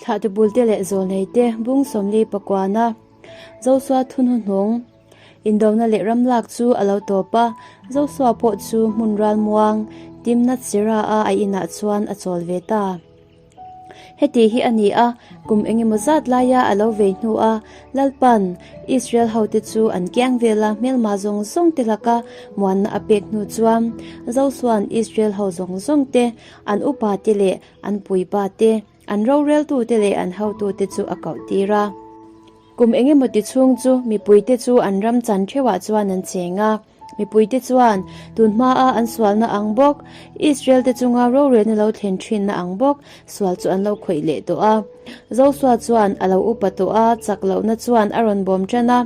Thlahtu bulte leh zawlneite bung 40 pakuana Josua thuhnuhnung indona leh ramlak chu a lo tawp a, Josua pawh chu hmun ralmuang Timnath-Sera a a inah chuan a chawl ve ta. Heti hi a ni a, kum engemaw zat laia a lo vei hnu a, Lalpan Israel hote chu an kiang vela hmelma zawng zawng te laka muanna a pek hnu chuan Josua'n Israel ho zawng zawng te, an upa te leh an puipa te, an roreltu te leh an hotu te chu a koh tir a. Kum engemaw ti chhung chu mipuite chu an ram chan theuhah chuan an cheng a. Mipuite chuan tun hmaa an sualna ang bawk, Israel-te chunga rorelna lo thlen thinna ang bawk sual chu an lo khawih leh tawh a. Josua chuan a lo upa tawh a, chak lohna chuan a rawn bawm tan a.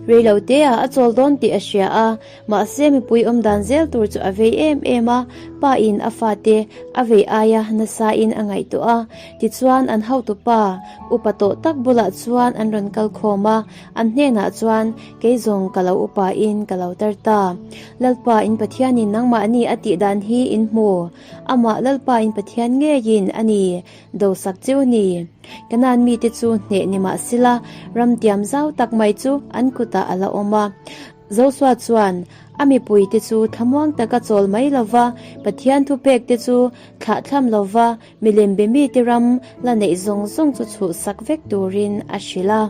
Reiloteah a chawl dawn tih a hria a, mahse mipui awm dan zel tur chu a vei em em a, pa in a fate a vei aia nasain a ngaihtuah a. Tichuan an hotupa upa tawh tak bulah chuan an rawn kal khawm a, An hnenah chuan, Kei zawng ka lo upa in ka lo tar ta. Lalpa in Pathianin nangmahni a tih dan hi in hmu. Amah Lalpa in Pathian ngeiin a ni, dosak cheu ni. Kanaan mite chu hneh ni mah sila, ram tiam zau tak mai chu an kutah a la awm a. Josua chuan a mipuite chu thlamuang taka chawl mai lova, Pathian thupekte chu thlahthlam lova Milem be mite ram la neih zawng zawng chu chhuhsak vek turin a hrilh a.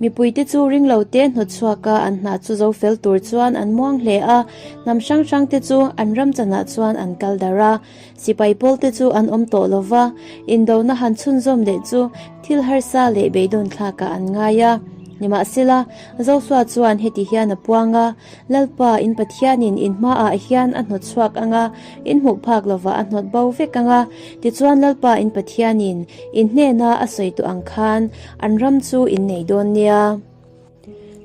Mipuite chu ringlote hnawtchhuaka an hna chu zo fel tur chuan an muang hle a, hnam hrang hrangte chu an ram chanah chuan an kal darh a. Sipai pawlte chu an awm tawh lo va, indona han chhunzawm leh chu thil harsa leh beidawn thlakah an ngai a. Nimahsela, Josua chuan heti hian a puang a, Lalpa, in Pathianin in hmaah hian a hnawt chhuak ang a, in hmuh phak lovah a hnawt bo vek ang a. Tichuan Lalpa, in Pathianin in hnena a sawi tawh ang khan an ram chu in nei dawn nia.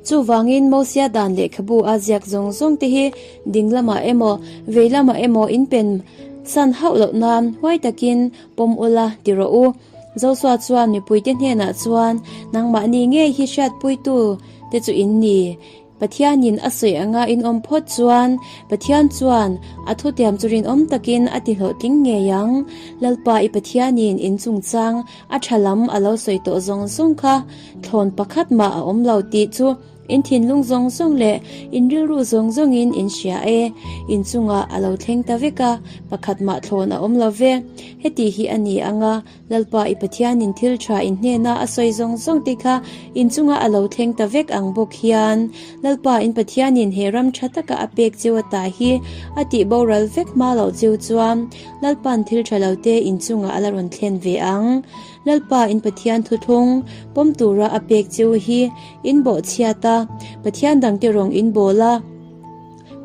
Chuvangin Mosia dan lehkhabu a ziak zawng zawng te hi ding lamah emaw, vei lamah emaw in pen san hauh loh nan huai takin pawm ula ti rawh u. Josua chuan mipuite hnenah chuan, Nangmahni ngei hi hriatpuitu te chu in ni. Pathianin a sawi anga in awm phawt chuan Pathian chuan a thutiam chu rinawm takin a ti hlawhtling ngei ang. Lalpa i Pathianin in chungchang a tha lam a lo sawi tawh zawng zawng kha thlawn pakhat mah a awm lo tih chu in thinlung zawng zawng leh in rilru zawng zawngin in hria e. In chungah a lo thleng ta vek a, pakhat mah thlawn a awm lo ve. Heti hi a ni anga Lalpa i Pathianin thil tha in hnena a sawi zawng zawng te kha in chunga a lo thleng ta vek ang bawk hian Lalpa in Pathianin he ram tha taka a pek cheu ata hi a tih boral vek hma loh cheu chuan Lalpa'n thil tha lo te in chungah a la rawn thlen ve ang. Lalpa in Pathian thuthlung pawm tura a pek cheu hi in bawhchhiat a, Pathian dangte rawng in bawl a,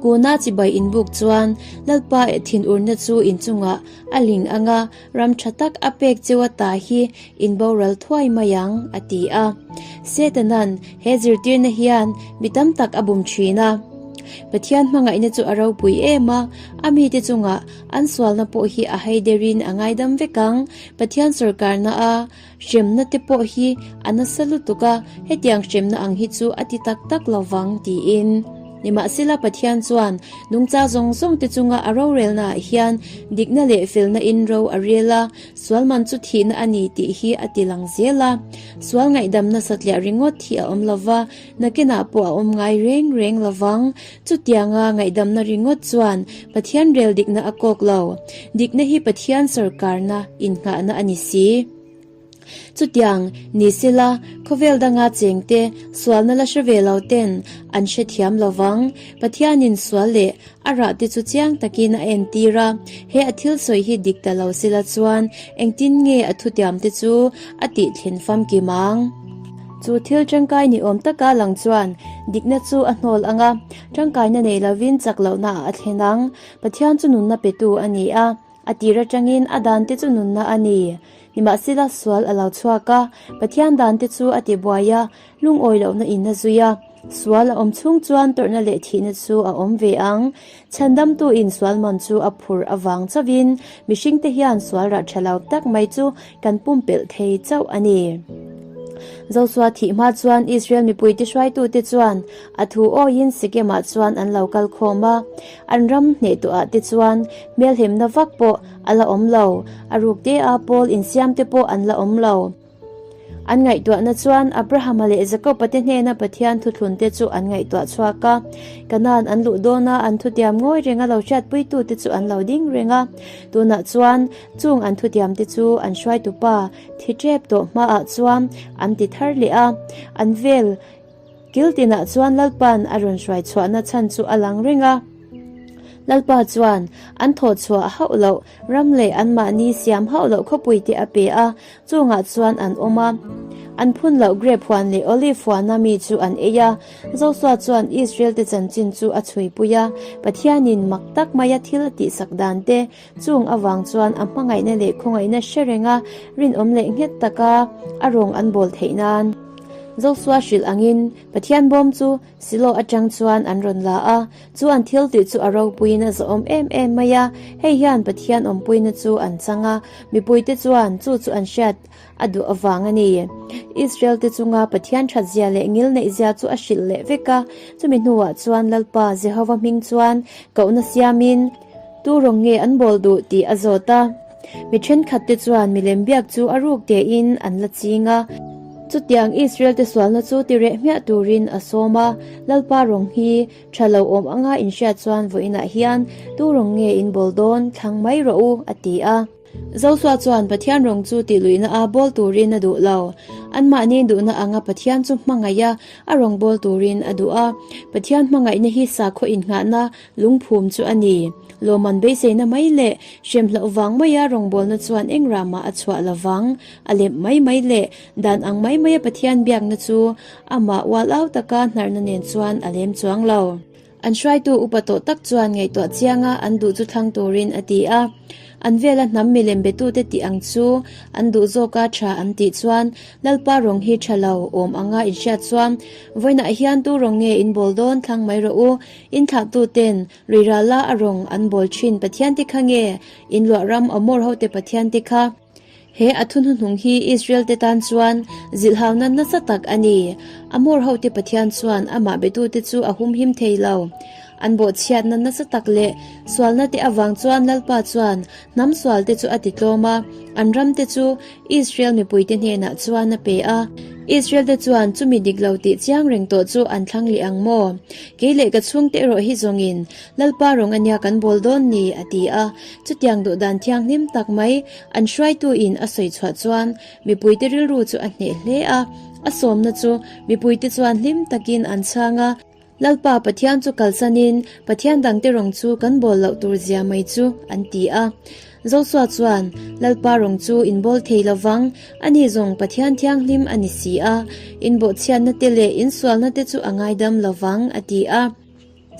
Kuna chibai in buk chuan Lalpa eh thinurna chu in chungah a ling ang a, ram tha tak a pek cheu a ta hi in boral thuai mai ang, a ti a. Setanan he zirtirna hian mi tam tak a bum thin a. Pathian hmangaihna chu a ropui em a, a mite chungah an sualna pawh hi a haiderin a ngaidam vek ang. Pathian sawrkarna a hremna te pawh hi a nasa lutuk a, hetiang hremna ang hi chu a ti tak tak lo vang, tiin. Nimahsela Pathian chuan nungcha zawng zawng te chunga a rorelna ah hian dikna leh felna in ro a rel a, sual man chu thihna a ni tih hi a ti lang zel a. Sual ngaihdamna satliah ringawt hi a awm lova, nakinah pawh a awm ngai reng reng lovang. Chutianga ngaihdamna ringawt chuan Pathian rel dikna a kawk lo. Dikna hi Pathian sawrkarna innghahna a ni si. Chutiang ni sela, khawvel danga chengte sualna la hre ve lo ten an hrethiam lo vang. Pathianin sual leh a rah te chu chiang takin a entir a, he a thil sawi hi dik ta lo sela chuan engtin nge a thutiam te chu a tih thlen famkim ang? Chu thil tangkai ni awm taka lang chuan dikna chu a hnawl ang a, tangkaina nei lovin chak lohna ah a thlen ang. Pathian chu nunna petu a ni a. A tir atangin a dante chu nunna a ni. Nimahsela sual a lo chhuak a, Pathian dante chu a ti buai a, lungawi lohna in a zui a. Sual a awm chhung chuan tawrhna leh thihna chu a awm ve ang. Chhandamtu in sual man chu a phur avang chauhin mihringte hian sual rah tha lo tak mai chu kan pumpelh thei chauh a ni. Josua thih hma chuan Israel mipuite hruaitute chuan a thu awiin Sikemah chuan an lo kal khawm a. An ram hneh tawhah te chuan hmelhemna vak pawh a la awm lo, a ruk te a pawl insiam te pawh an la awm lo. An ngaihtuahna chuan Abrahama leh Jakoba te hnena Pathian thuthlunte chu an ngaihtuah chhuak a. Kanaan an luh dawna an thutiam ngawi renga lo hriatpuitute chu an lo ding reng a. Tunah chuan chung an thutiamte chu an hruaitupa thi tep tawh hmaah chuan an ti thar leh a. An vel Kil tinah chuan Lalpa'n a rawn hruai chhuahna chhan chu a lang reng a. Lalpa chuan an thawh chhuah hauh loh ram leh anmahni siam hauh loh khawpui te a pe a, chungah chuan an awm a. An phun loh grep huan leh olive huana mi chu an ei a. Josua chuan Israel te chanchin chu a chhuipui a, Pathianin mak tak maia thil a tihsak dan te Chung avang chuan a hmangaihna leh khawngaihna hre renga rinawm leh nghet taka a rawng an bawl theih nan. Josua hrilh angin Pathian bawm chu Silo atang chuan an rawn la a, chu an thil tih chu a ropuiin a zawhawm em em mai a, hei hian Pathian awmpuina chu an chang a, mipuite chuan chu chu an hriat a duh avang a ni. Israel te chunga Pathian that zia leh ngil neih zia chu a hrilh leh vek a, chumi hnuah chuan Lalpa Jehova hming chuan kohna siamin, Tu rawng nge an bawl duh tih a zawt a. Mi thenkhat te chuan milem biak chu a ruk tein an la ching a. Chutiang Israel te sualna chu ti reh hmiah turin a sawm a, Lalpa rawng hi tha lo awm anga inhriat chuan vawiinah hian tu rawng nge in bawl dawn thlang mai rawh u, a ti a. Josua chuan Pathian rawng chu tihluihna a bawl turin a duh lo. Anmahni duhna anga Pathian chu hmangaih a, a rawng bawl turin a duh a. Pathian hmangaihna hi sakhaw innghahna lungphum chu a ni. Lawmman beiseina mai leh hrem hlauh vang maia rawngbawlna chuan eng ramah a chhuah lo vang. A lemh mai mai leh dan ang mai maia Pathian biakna chu amah ual au taka hnarhna nen chuan a lem chuang lo. An hruaitu upa tawh tak chuan ngaihtuah chianga an duh chu thlang turin a ti a. An vela hnam milem betute tih ang chu an duh zawka tha an tih chuan Lalpa rawng hi tha lo awm anga inhriat chuan vawiinah hian tu rawng nge in bawl dawn thlang mai rawh u. In thlahtuten ruirala a rawng an bawl thin Pathian te kha nge in luah ram Amor hote Pathian te kha? He a thu hnuhnung hi Israel te tan chuan zilhhauna nasa tak a ni. Amor hote Pathian chuan amah betute chu a humhim thei lo. An bawhchhiatna nasa tak leh sualna te avang chuan Lalpa chuan hnam sualte chu a ti tlawm a, an ramte chu Israel mipuite hnenah chuan a pe a. Israel te chuan chumi dik lo tih chiang reng tawh chu an thlang leh ang maw? Kei leh ka chhungte erawh hi zawngin Lalpa rawng ania kan bawl dawn ni, a ti a. Chutiang duhdan thianghlim tak mai An hruaituin a sawi chhuah chuan mipuite rilru chu a hneh hle a, a sawmna chu mipuite chuan hlim takin an chhang a, Lalpa Pathian chu kalsanin Pathian dangte rawng chu kan bawl loh tur zia mai chu an ti a. Josua chuan, Lalpa rawng chu in bawl thei lo vang, ani zawng Pathian thianghlim a ni si a, in bawhchhiatna te leh in sualna te chu a ngaidam lo vang, a ti a.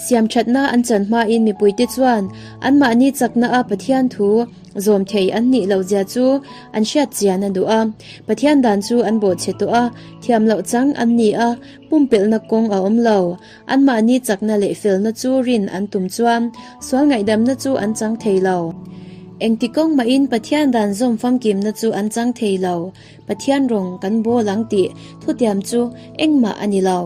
Siamthatna an chan hmain mipuite chuan anmahni chakna a Pathian thu zawm thei an nih loh zia chu an hriat chian a duh a. Pathian dan chu an bawhchhe tawh a, thiam loh chang an ni a, pumpelhna kawng a awm lo. Anmahni chakna leh felna chu rin an tum chuan sual ngaihdamna chu an chang thei lo. Engti kawng mahin Pathian dan zawm famkimna chu an chang thei lo. Pathian rawng kan bawl ang tih thutiam chu engmah a ni lo.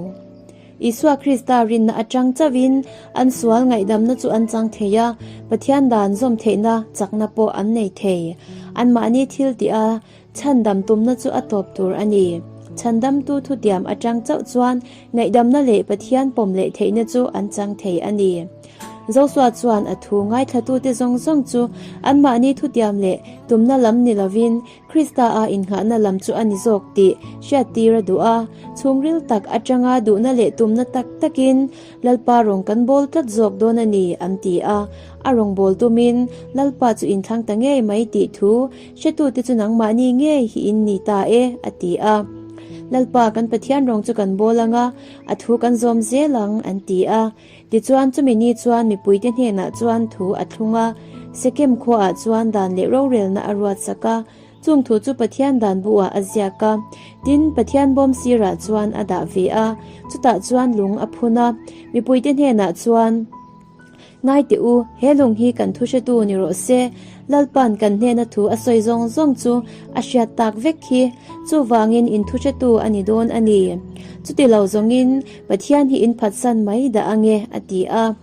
Isua Krista rinna atang chauhin an sual ngaihdamna chu an chang thei a, Pathian dan zawm theihna chakna pawh an nei thei. Anmahni thil tih a chhandam tumna chu a tawp tur a ni. Chhandamtu thutiam atang chauh chuan ngaihdamna leh Pathian pawm leh theihna chu an chang thei a ni. Josua chuan a thu ngaithlatute zawng zawng chu anmahni thutiam leh tumna lam ni lovin Krista a innghahna lam chu a ni zawk tih hriattir a duh a, chhungril tak atanga duhna leh tumna tak takin Lalpa rawng kan bawl tlat zawk dawn a ni, an ti a. A rawng bawl tumin Lalpa chu inthlang ta ngei mai tih thu hretute chu nangmahni ngei hi in ni ta e, a ti a. Lalpa kan Pathian rawng chu kan bawl ang a, a thu kan zawm zel ang, an ti a. Tichuan chumi ni chuan mipuite hnenah chuan thu a thlung a, Sekem khuaah chuan dan leh rorelna a ruatsak a, chung thu chu Pathian dan buah a ziak a. Tin, Pathian bawm sirah chuan a dah ve a, chutah chuan lung a phun a. Mipuite hnenah chuan, Ngai teh u, he lung hi kan thu hretu ni rawh se, Lalpa'n kan hnena thu a sawi zawng zawng chu a hriat tak vek hi, chuvangin in thu hretu a ni dawn a ni. Chuti lo zawngin, Pathian hi in phatsan mai dah ange, a ti a.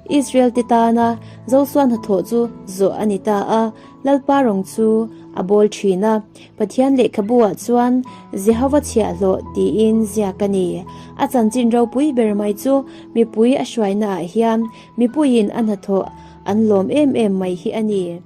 Israel te tana Josua hnathawh chu zawh a ni ta a, Lalpa rawng chu. a bawl thin a. Pathian lehkhabu-ah chuan Jehova chhiahhlawh tiin ziak a ni. A chanchin ropui ber mai chu mipui a hruainaah hian mipuiin a hnathawh an lawm em em mai hi a ni.